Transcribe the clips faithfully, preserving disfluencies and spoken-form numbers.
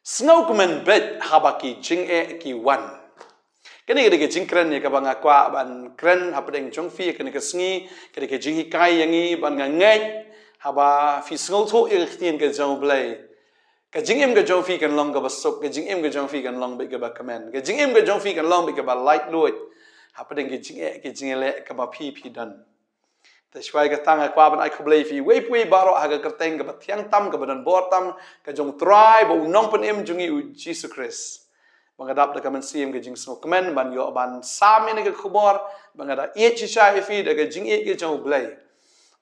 Sngewkmen beit haba ki jingeh ki wan. Kane ka dei ka jingkren ïa kaba nga kwah ban kren hapdeng jong phi kane ka sngi, ka dei ka jinghikai ïa ngi ban ngeit haba phi sngewthuh ïa ka ktien ka jong U Blei. Ka jingim ka jong phi kan long kaba suk, ka jingim ka jong phi kan long beit kaba kmen, ka jingim ka jong phi kan long beit kaba laitluid hapdeng ka jingeh ka jingeh kaba phi phi don. Te shuwa ïa kata nga kwah ban ai khublei phi wei pa wei baroh ha ka kyrteng kaba thiang tam, kaba don bor tam ka jong U Trai bad U Nongpynim jong ngi U Jisu Khrist. Ba nga dap da ka mynsiem ka jingsngewkmen ban ïoh ban sam ïa kane ka khubor, ba nga da ïeit shisha ïa phi da ka jingïeit ka jong U Blei.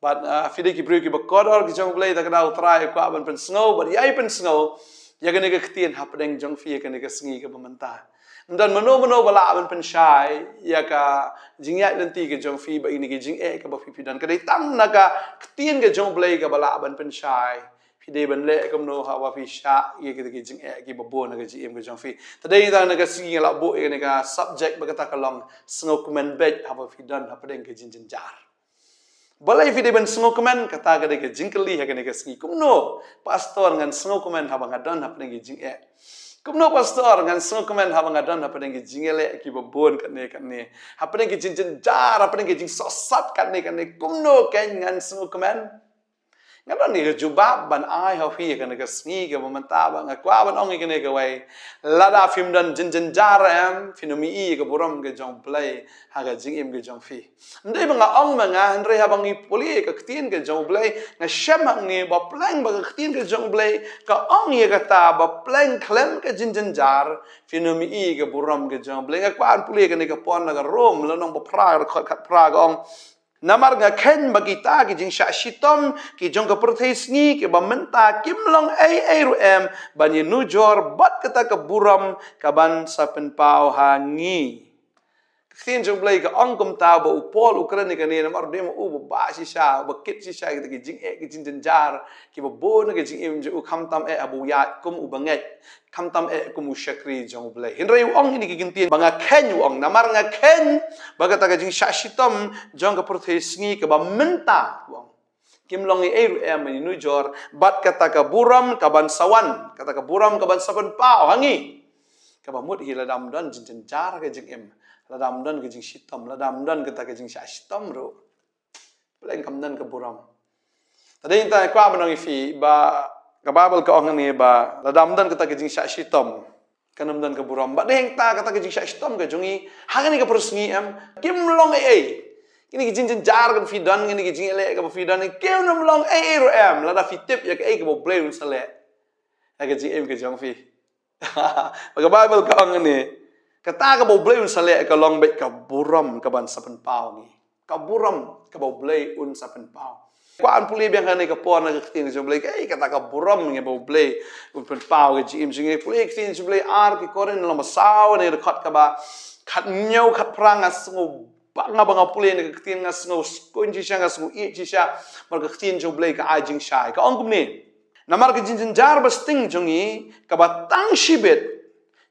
Bad ah, phi dei ki briew kiba kordor ki jong U Blei, te ka daw U Trai u kwah ban pynsngew bad ïai pynsngew ïa kane ka ktien hapdeng jong phi ïa kane ka sngi kaba mynta. Ym don mano mano ba lah ban pynshai ïa ka jingïaid lynti ka jong phi bad ïa kane ka jingeh kaba phi phi don. Ka dei tang na ka ktien ka jong U Blei kaba lah ban pynshai. Phi dei ban leh kumno haba phi shah ïa kata ka jingeh kiba bun ha ka jingim ka jong phi. Te dei tang na ka sngi nga lah buh ïa kane ka subject ba kata ka long sngewkmen beit haba phi don hapdeng ka jingjynjar. Balei phi dei ban sngewkmen? Kata ka dei ka jingkylli ha kane ka sngi. Kumno, Pastor, ngan sngewkmen haba nga don hapdeng ka jingeh? Kumno, Pastor, ngan sngewkmen haba nga don hapdeng ka jingeh kiba bun katne katne, hapdeng ka jingjynjar, hapdeng ka jingsosat katne katne? Kumno kein ngan sngewkmen? Nga don ïa ka jubab ban ai ha phi ha kane ka sngi kaba mynta, bad nga kwah ban ong ïa kane kawei. Lada phim don jingjynjar em, phin ym ïohi ïa ka burom ka jong U Blei ha ka jingim ka jong phi. Ym dei ba nga ong ma nga, hynrei haba ngi pule ïa ka ktien ka jong U Blei, nga shem hangne ba pleng ba ka ktien ka jong U Blei ka ong ïa kata ba pleng khlem ka jingjynjar phin ym ïohi ïa ka burom ka jong U Blei. Nga kwah ban pule ïa kane ka por na ka Rom lynnong ba phra, ka dkhot khatphra, ka ong: Namar nga kheiñ ba kita ki jingshah shitom ki jong ka pyrthei sngi kiba mynta kim long ei ei ruh em ban ïanujor bad kata ka burom kaban sa pynpaw ha ngi. Ka ktien jong U Blei ka ong kumta, ba u Paul u kren ïa kane namar u dei ma u ba bah shisha, ba kit shisha kita ki jingeh ki jingjynjar kiba bun ha ka jingim jong u, khamtam eh haba u ïaid kum u bangeit, khamtam eh kum u shakri jong U Blei. Hynrei u ong ïa kine ki kyntien ba nga kheiñ, u ong, namar nga kheiñ ba kata ka jingshah shitom jong ka pyrthei sngi kaba mynta, u ong, kim long ei ei ruh em ban ïanujor bad kata ka burom kaban sa wan, kata ka burom kaban sa pynpaw ha ngi. Kaba mut hi lada ym don jingjynjar ka jingim, lada ym don ka jingshitom, lada ym don kata ka jingshah shitom ruh, pleng kam don ka burom. Te dei hangta nga kwah ban ong ïa phi ba ka Baibl ka ong hangne ba lada ym don kata ka jingshah shitom, kan ym don ka burom. Bad dei hangta kata ka jingshah shitom ka jong ngi ha kane ka por sngi em, kim long ei ei. Kine ki jingjynjar kaba phi don, kine ki jingeh kaba phi don, kim long ei ei ruh em lada phi tip ïa kaei kaba U Blei un sa leh ha ka jingim ka jong phi. Ba ka Baibl ka ong hangne, kata kaba U Blei un sa leh ka long beit ka burom kaban sa pynpaw ha ngi. Ka burom kaba U Blei un sa pynpaw. Kwah ban pule biang ha kane ka por na ka ktien jong U Blei, kaei kata ka burom kaba U Blei un pynpaw ha ka jingim jong ngi. Pule ka ktien jong U Blei, Ar ki Korinth lynnong ba saw, na ka dkhot kaba khathynñiew, khatphra, nga sngew ba nga, ba nga pule na ka ktien nga sngew skun shisha, nga sngew ïeit shisha. Namar ka ktien jong U Blei ka ai jingshai, ka ong kumne: Namar ka jingjynjar ba sting jong ngi kaba tang shibit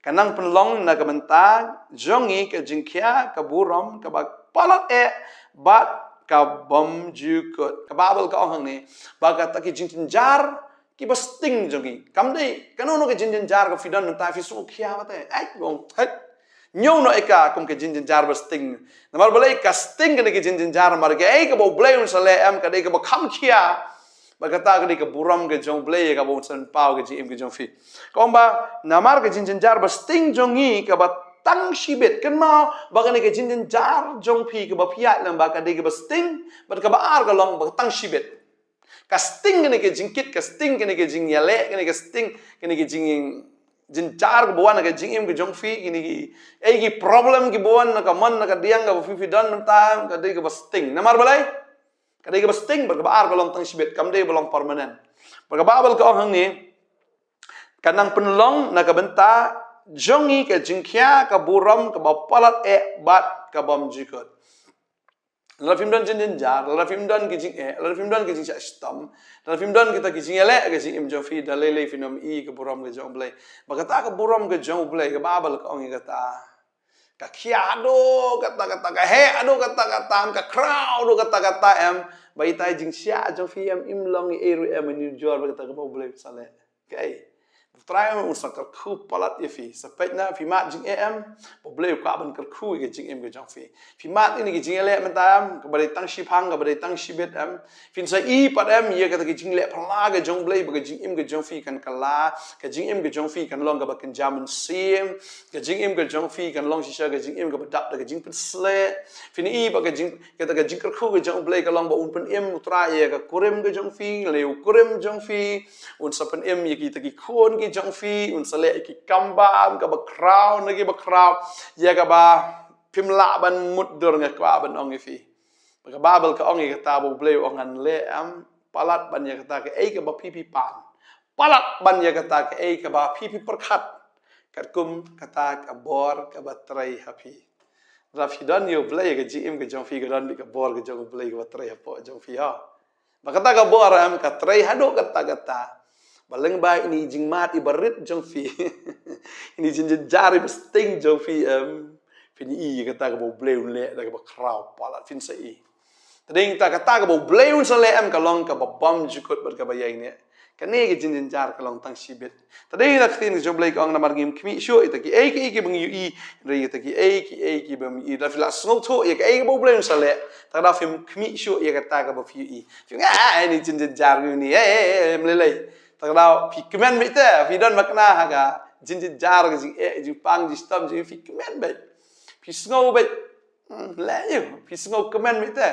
ka nang pynlong na ka bynta jong ngi ka jingkhia ka burom kaba palat eh bad ka bymjukut. Ka Baibl ka ong hangne ba kata ki jingjynjar kiba sting jong ngi, kam dei kano kano ka jingjynjar kaba phi don mynta, phi sngewkhia bad te, eh, bong, hei, ñiew noh ïa ka kum ka jingjynjar ba sting. Namar balei ka sting kane ka jingjynjar? Namar kaei kaba U Blei un sa leh em ka dei kaba kham khia. Bad kata ka dei ka burom ka jong U Blei kaba un sa pynpaw ha ka jingim ka jong phi. Ka ong ba namar ka jingjynjar ba sting jong ngi kaba tang shibit. Kynmaw ba kane ka jingjynjar jong phi kaba phi ïaid lang ba ka dei kaba sting, bad kaba ar ka long ba tang shibit. Ka sting kane ka jingkit, ka sting kane ka jingïaleh, kane ka sting kane ka jing, jingjynjar kaba wan ha ka jingim ka jong phi, kine ki, eh, ki problem kiba wan na ka mon na ka diang kaba phi phi don mynta, ka dei kaba sting. Namar balei? Ka dei kaba sting, bad kaba ar ka long tang shibit, kam dei ba long permanent. Bad ka Baibl ka ong hangne, ka nang pynlong na ka bynta jong ngi ka jingkhia ka burom kaba palat eh bad ka bymjukut. Lada phim don jingjynjar, lada phim don ki jingeh, lada phim don ki jingshah shitom, lada phim don kita ki jingïaleh ha ka jingim jong phi, da lei lei phin ym ïohi ïa ka burom ka jong U Blei. Bad kata ka burom ka jong U Blei, ka Baibl ka ong ïa kata, ka khia haduh katta katta, ka heh haduh katta katta em, ka khraw haduh katta katta em, ba itai i jingshah jong phi em im long ei ei ruh em ban ïanujor bad kata kaba U Blei un sa leh. Kaei? U Trai un sa kyrkhu palat ïa phi. Sa peit na, phi mad jingeh em, ba U Blei u kwah ban kyrkhu ïa ka jingim ka jong phi. Phi mad ïa kine ki jingeh leh mynta em, kaba dei tang shiphang, kaba dei tang shibit em. Phin sa i pat em ïa kata ka jingleh phylla ka jong U Blei, ba ka jingim ka jong phi kan kylla, ka jingim ka jong phi kan long kaba kynja mynsiem, ka jingim ka jong phi kan long shisha ka jingim kaba dap da ka jingpynshlur. Phin i ba ka jing, kata ka jingkyrkhu ka jong U Blei ka long ba un pynim U Trai ïa ka kurim ka jong phi, leh u kurim jong phi, un sa pynim ïa kita ki khun ki jong phi, un sa leh ïa ki kam bam kaba khraw na kiba khraw, ïa kaba phim lah ban mutdur. Nga kwah ban ong ïa phi, ba ka Baibl ka ong ïa kata, ba U Blei u ong, ngan leh em palat ban ïa kata kaei kaba phi phi pan, palat ban ïa kata kaei kaba phi phi pyrkhat, katkum kata ka bor kaba trei ha phi. Lada phi don ïa U Blei, ka jingim ka jong phi ka don beit ka bor ka jong U Blei kaba trei hapoh jong phi, ha. Ba kata ka bor em ka trei haduh katta katta. Ba lyngba ine i jingmad iba rit jong phi, ine i jingjynjar iba sting jong phi em, phin i kata kaba U Blei un leh da kaba khraw palat, phin sa i. Te dei nangta kata kaba U Blei un sa leh em ka long kaba bymjukut bad kaba ïaineh. Kane ka jingjynjar ka long tang shibit. Te dei nangta ka ktien ka jong U Blei ka ong, namar ngim khmih shuh ïa kita kiei kiei kiba ngi ïohi, hynrei ïa kita kiei kiei kiba ngim ïohi. Lada phi la sngewthuh ïa kaei kaba U Blei un sa leh, te lada phim khmih shuh ïa kata kaba phi ïohi, phi ong, ah, ine i jingjynjar ïa ine, eh, eh, eh, em lei lei. Te lada phi kmen beit te, phi don ba kane ha ka jingjynjar, ka jingeh, jingpang, jingshitom, jing, phi kmen beit. Phi sngew beit Hmm, leh ïa u, phi sngew kmen beit te.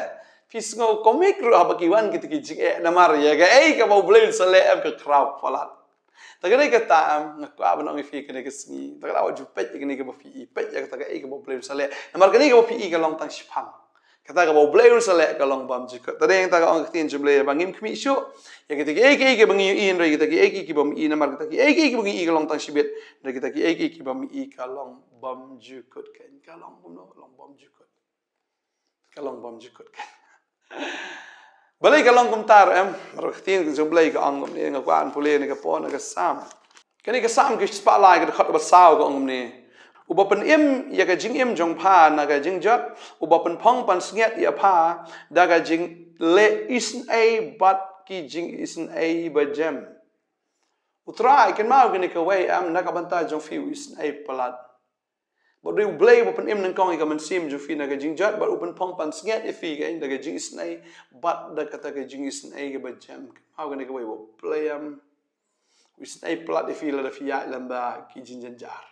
Phi sngew komik ruh haba ki wan kita ki jingeh, namar ïa kaei kaba U Blei un sa leh em ka khraw palat. Te kane kata em, nga kwah ban ong ïa phi kane ka sngi, te lada wat ju peit ïa kane kaba phi i, peit ïa kata kaei kaba U Blei un sa leh. Namar kane kaba phi i ka long tang shiphang. Kata kaba U Blei un sa leh ka long bymjukut. Te dei nangta ka ong ka ktien jong U Blei ba ngim khmih shuh ïa kita kiei kiei kiba ngi ïohi, hynrei kita kiei kiei kiba ngim i, namar kita kiei kiei kiba ngi i ka long tang shibit, hynrei kita kiei kiei kiba ngim i ka long bymjukut, kan, ka long bym, long bymjukut. Ka long bymjukut, kan. Balei ka long kumta em? Namar ka ktien ka jong U Blei ka ong kumne, nga kwah ban pule na ka por na ka Salm. Kane ka Salm ka shispah lai, ka dkhot ba saw, ka ong kumne: Uba pynim ïa ka jingim jong pha na ka jingjot, uba pynphong pansngiat ïa pha da ka jingleh isynei bad ki jingisynei bajem. U Trai, kynmaw kane kawei em, na ka bynta jong phi u isynei palat. Bad u dei U Blei uba pynim nyngkong ïa ka mynsiem jong phi na ka jingjot, bad u pynphong pansngiat ïa phi, kan, da ka jingisynei, bad da kata ka jingisynei kaba jem. Kynmaw kane kawei, U Blei em u isynei palat ïa phi lada phi ïaid lyngba ki jingjynjar.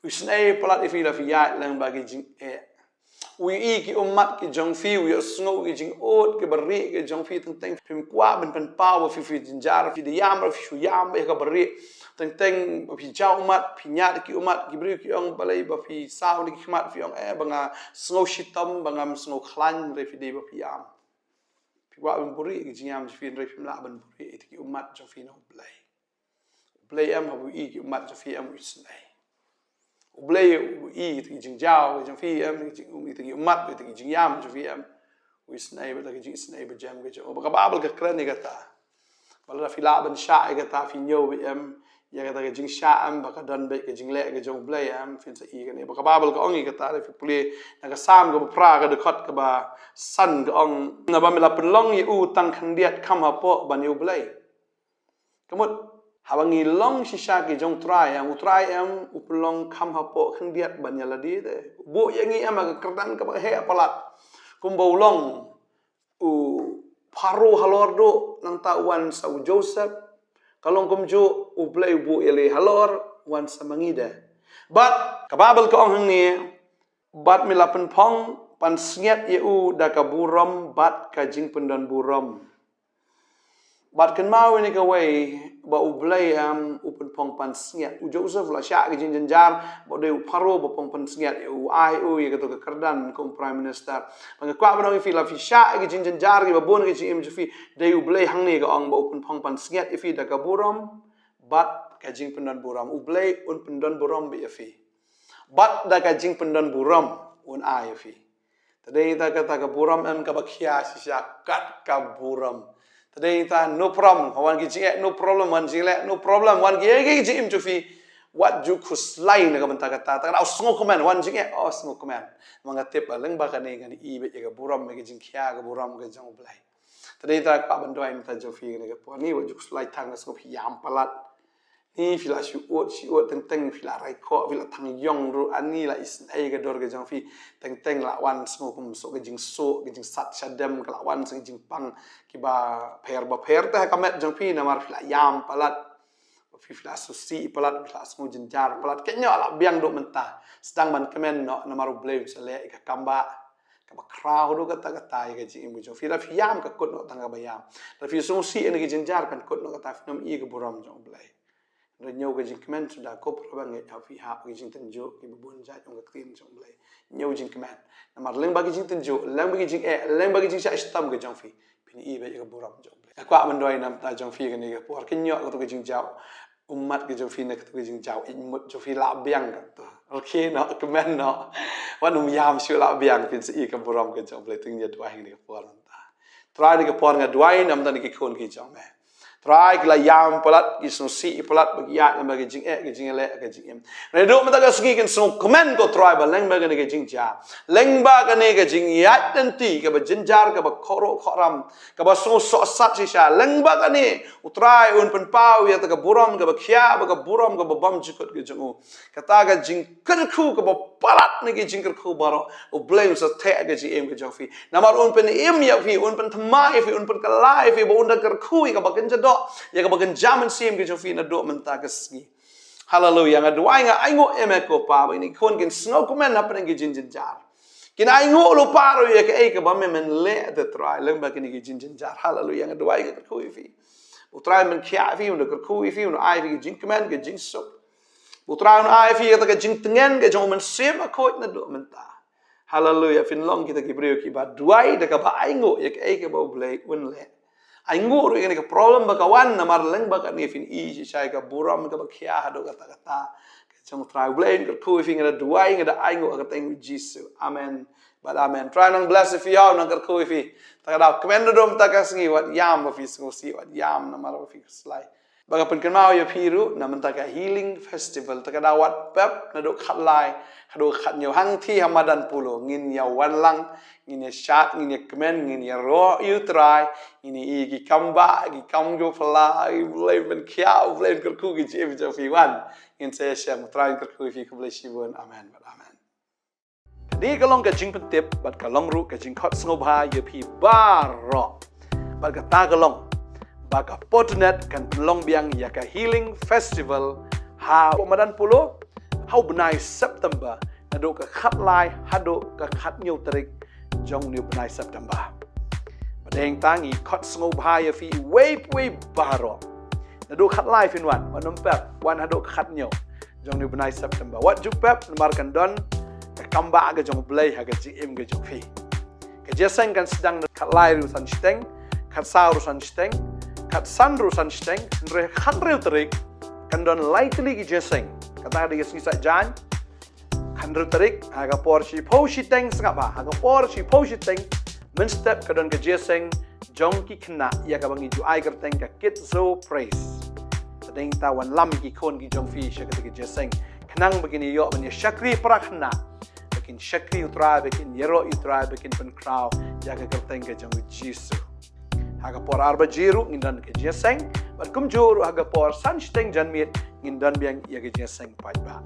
U isynei palat ïa phi lada phi ïaid lyngba ki jingeh. U ïohi ki ummat ki jong phi, u ïohsngew ki jingud kiba rieh ki jong phi, teng teng phim kwah ban pynpaw ba phi, phi jynjar, phi da ïam ruh phi shu ïam beit ha kaba rieh. Teng teng ba phi jaw ummat, phi ñiad ki ummat, ki briew ki ong, balei ba phi saw na ki khmat, phi ong, eh, ba nga sngew shitom, ba ngam sngew khlaiñ, hynrei phi dei ba phi ïam. Phi kwah ban buhrieh ki jingïam jong phi, hynrei phim lah ban buhrieh ïa ki ummat jong phi na U Blei. U Blei em, haba u i ki ummat jong phi em u isynei. U Blei u i ïa ki jingjaw jong phi em, ïa ki ummat, ïa ki jingïam jong phi em u isynei, bad da ka jingisynei bajem ka jong u. Bad ka Baibl ka kren ïa kata. Bad lada phi lah ban shah ïa kata, phi ñiew beit em ïa kata ka jingshah em, ba ka don beit ka jingleh ka jong U Blei em, phin sa i kane. Bad ka Baibl ka ong ïa kata, lada phi pule na ka Salm kaba phra, ka dkhot kaba san, ka ong: Naba me la pynlong ïa u tang khyndiat kham hapoh ban ïa U Blei. Ka mut, haba ngi long shisha ki jong U Trai em, U Trai em u pynlong kham hapoh khyndiat ban ïa lade te. U buh ïa ngi em ha ka kyrdan kaba heh palat. Kumba u long u Pharaoh halor duh, nangta u wan sa u Joseph. Ka long kumjuh, U Blei u buh ïalade halor, wan sa ma ngi de. Bad ka Baibl ka ong hangne: Bad me la pynphong pansngiat ïa u da ka burom bad ka jingpyndonburom. Bad kynmaw ïa kane kawei, ba U Blei em u pynphong pansngiat. U Joseph u la shah ki jingjynjar, bad u dei u Pharaoh ba phong pansngiat ïa u, u ai ïa u ïa kato ka kyrdan kum Prime Minister. Bad nga kwah ban ong ïa phi, lada phi shah ki jingjynjar kiba bun ha ka jingim jong phi, dei U Blei hangne ka ong ba u pynphong pansngiat ïa phi da ka burom bad ka jingpyndonburom. U Blei un pyndonburom beit ïa phi. Bad da ka jingpyndonburom un ai ïa phi. Te dei nangta kata ka burom em kaba khia shisha kat ka burom. Te dei nangta no problem, wan ki jingeh, no problem, wan jingleh, no problem, wan kiei kiei ki jingim jong phi. Wat ju khuslai na ka bynta kata, te lada u sngewkmen, wan jingeh, oh, sngewkmen. Namar nga tip ba lyngba kane ngan ïohi beit ïa ka burom, ïa ka jingkhia ka burom ka jong U Blei. Te dei nangta ka ban duwai nangta jong phi kane ka por. Ni wat ju khuslai tang, nga sngew phi ïam palat. Ni phi la shu ud, shu ud, teng teng phi la rai khoh, phi la thang ïong ruh, ani la isynei ka dur ka jong phi, teng teng la wan sngewbha kum suk ka jingsuk, ka jingsat shadem, ka la wan sngewbha jingpang kiba pher ba pher te ha ka met jong phi, namar phi la ïam palat, phi phi la sngewsih palat, phi la sngewjynjar palat, kynnoh la biang duh mynta, sdang ban kmen noh, namar U Blei u sa leh ïa ka kambah kaba khraw haduh katta katta ïa ka jingim ka jong phi. Lada phi ïam, kan kut noh tang kaba ïam. Lada phi sngewsih ïa ka jingjynjar, kan kut noh kata, phin ym i ka burom jong U Blei. Hynrei ñiew ka jingkmen suda, ko para bangeit, hap phi hap ka jingtynjuh kiba bun jait ong ka ktien jong U Blei. Ñiew jingkmen. Namar lyngba ka jingtynjuh, lyngba ka jingeh, lyngba ka jingshah shitom ka jong phi, phin i beit ïa ka burom jong U Blei. Nga kwah ban duwai na bynta jong phi kane ka por, kynnoh kato ka jingjaw ummat ka jong phi, na kato ka jingjaw ïeit mut jong phi, la biang kato. Okay, noh, kmen noh. Wat nym ïam shuh, la biang, phin sa i ka burom ka jong U Blei. Te ngin ïa duwai kane ka por mynta. Trai, kane ka por nga duwai na bynta ki khun ki jong me. Trai, ki la ïam palat, ki sngewsih palat, ba ki ïaid lyngba ka jingeh, ka jingleh, ka jingim. Naduh mynta ka sngi kin sngewkmen, ko Trai, ba lyngba kane ka jingjia, lyngba kane ka jingïaid lynti kaba jynjar, kaba khroh khram, kaba sngewsohsat shisha, lyngba kane, U Trai un pynpaw ïa kata ka burom kaba khia bad ka burom kaba bymjukut ka jong u. Kata ka jingkyrkhu kaba palat na ki jingkyrkhu baroh, U Blei un sa theh ka jingim ka jong phi. Namar un pynim ïa phi, un pynthymmai ïa phi, un pynkylla ïa phi, ba un da kyrkhu ïa kaba kynja doh, ïa kaba kynja mynsiem ka jong phi naduh mynta ka sngi. Haleluya, nga duwai, nga ainguh ïa me ko Pa, ba kine ki khun kin sngewkmen hapdeng ki jingjynjar. Kin ainguh lypa ruh ïa kaei kaba me men leh, te Trai, lyngba kine ki jingjynjar. Haleluya, nga duwai, nga kyrkhu ïa phi. U Trai un pynkhiah ïa phi, un da kyrkhu ïa phi, un ai ïa phi ka jingkmen, ka jingsuk. U Trai un ai ïa phi kata ka jingtngen ka jong U Mynsiem Bakhuid naduh mynta. Haleluya, phin long kita ki briew kiba duwai da kaba ainguh ïa kaei kaba U Blei un leh. Ainguh ruh ïa kane ka problem ba ka wan, namar lyngba kane phin i shisha ïa ka burom kaba khia haduh katta katta ka jong U Trai. U Blei un kyrkhu ïa phi, nga da duwai, nga da ainguh ha ka kyrteng U Jisu. Amen bad amen. Trai nang bless ïa phi, haw, nang kyrkhu ïa phi. Ta ka daw kmen naduh mynta ka sngi, wat ïam ba phi sngewsih, wat ïam namar ba phi khuslai. Ba nga pynkynmaw ïa phi ruh na bynta ka Healing Festival, ta ka daw wat pep naduh khatlai haduh khathynñiew, hangtei ha madan Polo. Ngin ïa wan lang, ngin ïa shad, ngin ïa kmen, ngin ïaroh ïa U Trai, ngin ïa i ki kam bah, ki kam kiba phylla. U Blei un pynkhiah, U Blei un kyrkhu ka jingim jong phi. Wan, ngin sa ïashem. U Trai un kyrkhu ïa phi. Khublei shibun. Amen bad amen. Kane ka long ka jingpyntip bad ka long ruh ka jingkhot sngewbha ïa phi baroh. Bad kata ka long ba ka Portnet kan pynlong biang ïa ka Healing Festival hapoh madan Polo ha u bnai September, naduh ka khatlai haduh ka khathynñiew tarik jong une u bnai September. Bad hangta ngi khot sngewbha ïa phi uwei pa uwei baroh. Naduh khatlai phin wan, wat nym pep, wan haduh ka khathynñiew jong une u bnai September. Wat ju pep, namar kan don ka kam bah ka jong U Blei ha ka jingim ka jong phi. Ka jingïaseng kan sdang naduh khatlai ruh san shiteng, khatsaw ruh san shiteng, khatsan ruh san shiteng, hynrei khathynriew tarik kan don lai tylli ki jingïaseng. Kata ka dei ka sngi Saitjaiñ, khathynriew tarik, ha ka por shiphew shiteng sngap bha, ha ka por shiphew shiteng mynstep ka don ka jingïaseng jong ki khynnah, ïa kaba ngi ju ai kyrteng ka Kids Zoo Praise. Bad hangta wanlam ïa ki khun ki jong phi sha kata ka jingïaseng, khnang ba kin ïoh ban ïa shakri para khynnah, ba kin shakri U Trai, ba kin ïaroh U Trai, ba kin pynkhraw ïa ka kyrteng ka jong U Jisu. Ha ka por ar baje ruh ngin don ka jingïaseng, bad kumjuh ruh ha ka por san shiteng janmiet ngin don biang ïa ka jingïaseng paidbah.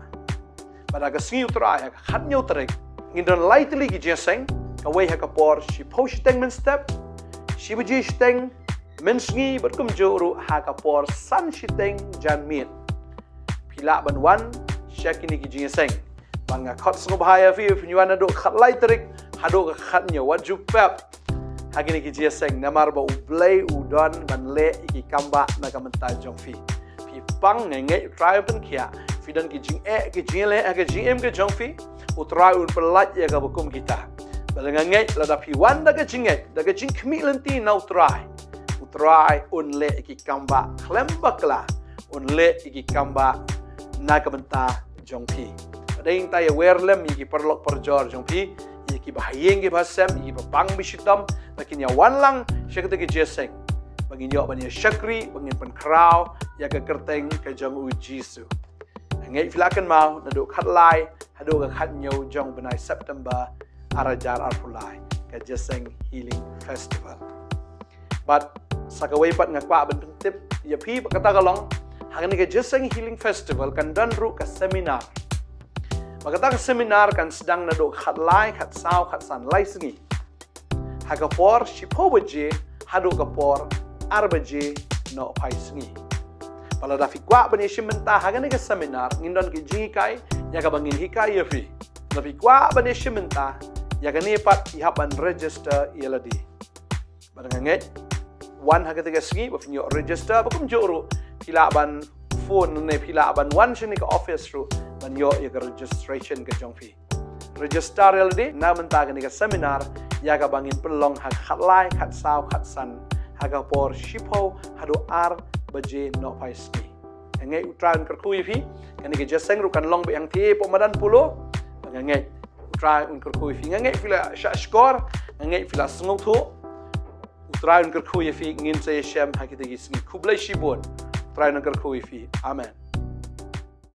Bad ha ka sngi U Trai, ha ka khathynñiew tarik, ngin don lai tylli ki jingïaseng, kawei ha ka por shiphew shiteng mynstep, shi baje shiteng mynsngi, bad kumjuh ruh ha ka por san shiteng janmiet. Phi lah ban wan sha kine ki jingïaseng. Bad nga khot sngewbha ïa phi, phin wan naduh khatlai tarik haduh ka khathynñiew, wat ju pep ha kine ki jingïaseng, namar ba U Blei u don ban leh ïa ki kam bah na ka bynta jong phi. Phi pang, nga ngeit U Trai un pynkhiah. Phi don ki jingeh, ki jingleh ha ka jingim ka jong phi, U Trai un pyllait ïa kaba kum kita. Bad nga ngeit lada phi wan da ka jingngeit, da ka jingkhmih lynti na U Trai, U Trai un leh ïa ki kam bah khlem bakla, un leh ïa ki kam bah na ka bynta jong phi. Bad hangta ïawer lem ïa ki paralok parajor jong phi, ïa kiba ha ïing kiba ha sem, ïa kiba pang ba shitom, ba kin ïa wan lang sha kata ka jingïaseng, ba ngin ïoh ban ïa shakri, ba ngin pynkhraw ïa ka kyrteng ka jong U Jisu. Nga ngeit phi la kynmaw, naduh khatlai haduh ka khathynñiew jong u bnai September ar hajar arphew lai, ka jingïaseng Healing Festival. Bad sa kawei pat nga kwah ban pyntip ïa phi, ba kata ka long Ha kane ka Jingïaseng Healing Festival kan don ruh ka seminar. Ba kata ka seminar kan sdang naduh khatlai, khatsaw, khatsan, lai sngi. Ha ka por shiphew baje haduh ka por ar baje nohphai sngi. Ba lada phi kwah ban ïashim bynta ha kane ka seminar, ngin don ki jinghikai ïa kaba ngin hikai ïa phi. Lada phi kwah ban ïashim bynta ïa kane pat, phi hap ban register ïa lade. Bad nga ngeit, wan ha kata ka sngi ba phin ïoh register, ba kumjuh ruh phi lah ban phone ne phi lah ban wan sha kane ka office ruh ban ïoh ïa ka registration ka jong phi. Register ïa lade na bynta kane ka seminar ïa kaba ngin pynlong ha ka khatlai, khatsaw, khatsan, ha ka por shiphew haduh ar baje nohphai sngi. Nga ngeit U Trai un kyrkhu ïa phi. Kane ka jingïaseng ruh kan long beit hangtei hapoh madan Polo. Nga ngeit U Trai un kyrkhu ïa phi. Nga ngeit phi la shah shkor, nga ngeit phi la sngewthuh. U Trai un kyrkhu ïa phi. Ngin sa ïashem ha kita ki sngi. Khublei shibun. U Trai un kyrkhu ïa phi. Amen.